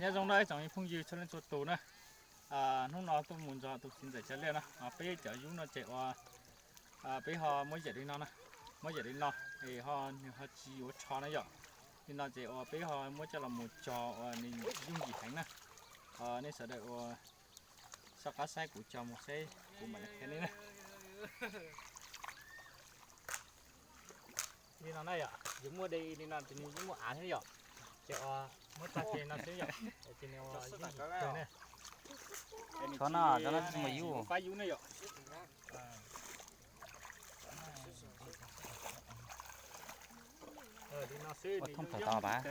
Nyob zoo no ib tsoom phooj ywg txhua leej txhua tus na. Hnub no tuaj mus nrog tus txiv ntxawm Cov Liaj no, peb cov yub no ces ua, peb ho muab yam li no na, muab yam li no, es ho nws ho tsis ua rho na yom. Li no ces ua peb ho muab coj los mus cog ua nws yooj yim heev na. Nej sawv daws ua soj qab saib kuv cog mus seb kuv mam li qhia nej na. Li no na yom, yus muaj de li no ces nws yeej muaj av thiab yom. Ces ua muab tag li no xwb yom, ces nws ua yooj yim kawg na. Tso no, tso no tsis muaj yub. Pab yub na yom. Li no xwb, ua thoob plaws tau pab.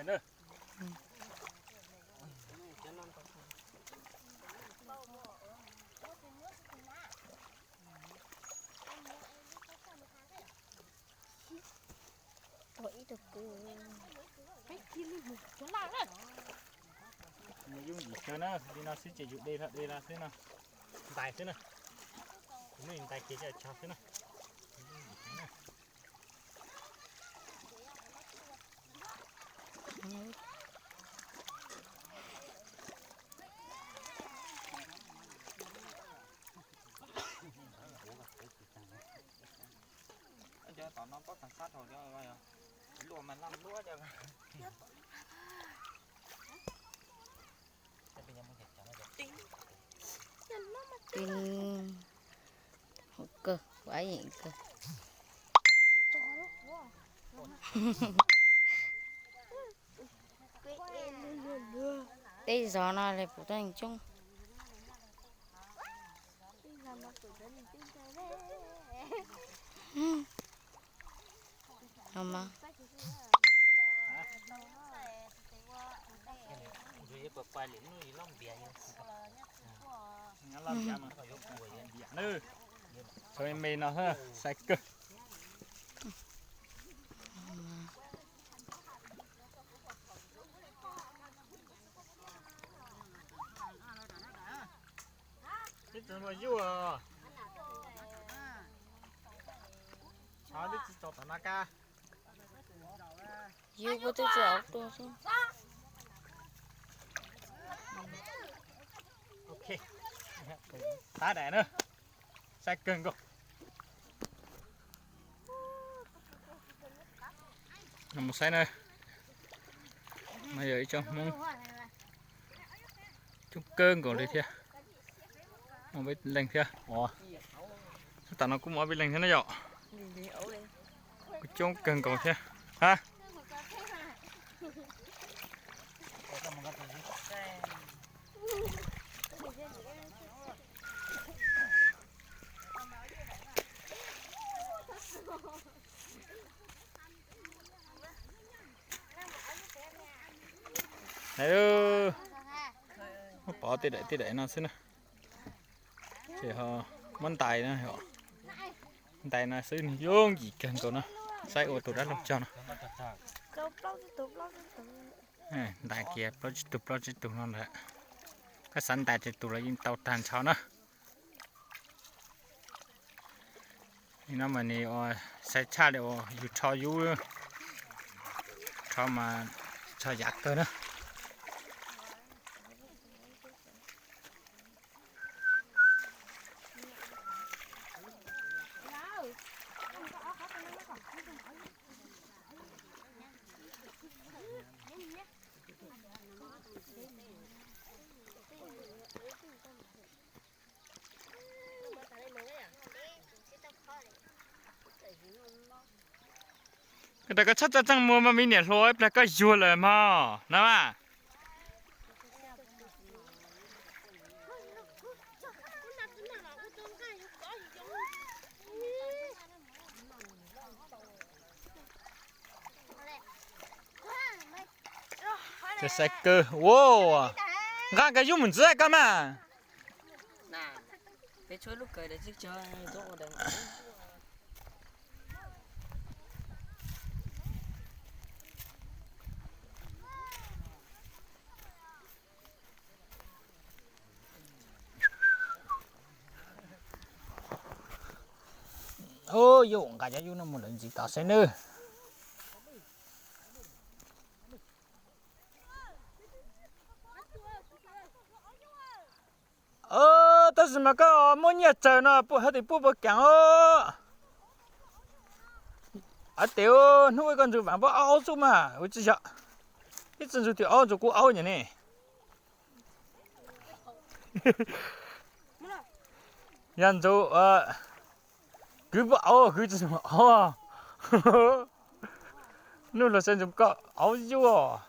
Nws yooj yim kawg na, li no xwb ces yus de los de los xwb no. Ntais xwb na. Kuv muab ntais kiag coj cog xwb na. Cov tom no pob kas xab dhau cov luaj mas loj luaj cov. Pin, hauv kawg, kuv ab yeem kawg. Tej zos no li kuv tuaj coob. Txawm me me no xwb, sai kawg. Ib tug ua yuj os. Xyov twb tsis tso tom no kab. Yus kuj twb tsis ua tuaj xwb. Ok, tab daim na, sai kawg nkaus. Mus saib na, no yog ib co Hmoob coob kawg nkaus li thiab. Ob peb leeg thiab os. Tam no kuj muaj ob peb leeg thiab na yom. Kuj coob kawg nkaus thiab. Ha. Muab pov tej daim tej daim no xwb na. Ces ho muab ntais na, ntais no xwb nws yooj yim kawg nkaus no. Saib ua tus dab laug cog no. Ntais kiag plaub tsib tug plaub tsib tug no lawm. Koj xav ntais tus los yeej tau tag nrho na. Nim no mas nws ua sai tshaj li uas yus rho yub, rho mas rho yav kawg na. Koj rau koj txhob txaj txeej muag mas me niam hluas ib plag koj yuag lawm mog na mas. Ces sai kawg ua, nqa nkawd yub mus ntxiv koj mas. Yus nqa cov yub no mus lawv ntxiv tom seb nawb. Tab sis mas koj muab nyiaj tsaws no puas hab tes puab puas kaam os. Ab tes, hnub ib koj ntsuas vaam puab aub aub xwb mas ua tsi yog, ib txwm ntsuas tim aub ntsuas kuv aub nyam ne. Yog ntsuas kwv puab aub kwv tsi ntsuas aub. Nub luag saib ntsuas koj aub yuj.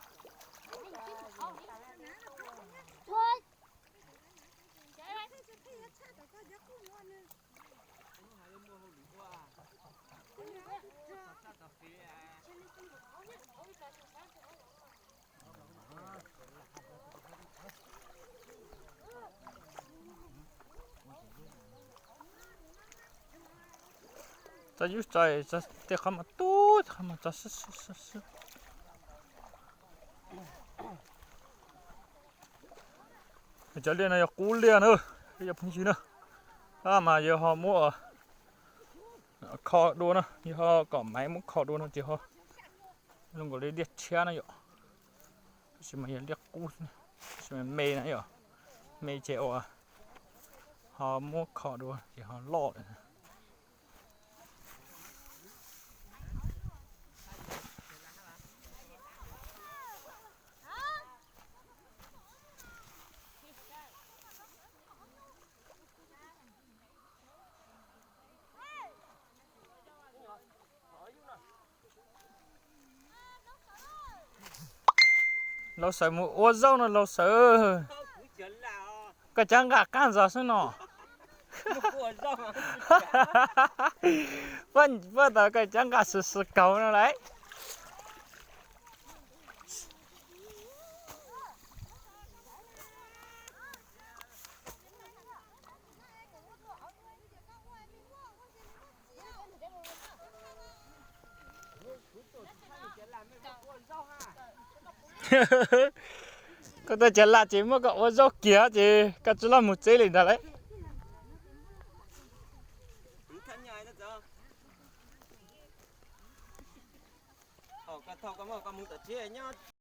Txo yub tso, tej qhov mas tub, tej qhov mas tso sib sib sib. Cov liaj no yog qub liaj na, yog phooj ywg na. Mas yog ho muab kho dua na, yog ho kom maiv muab kho dua no ces ho zoo nkaus li liaj tshiab na yom. Tab sis mas yog liaj qub, tab sis mas me na yom, me ces ua ho muab kho dua ces ho loj lawm. Laus Xawm mus ua zaub no Laus Xawm. Koj cov nqaj qaab ntxog xwb no. Puab tas koj cov nqaj swm swm kaug no lawm. Koj tas cov laj ces muab koj ua zaub kiag ces koj tsi loj mus tsev li ntag lawm.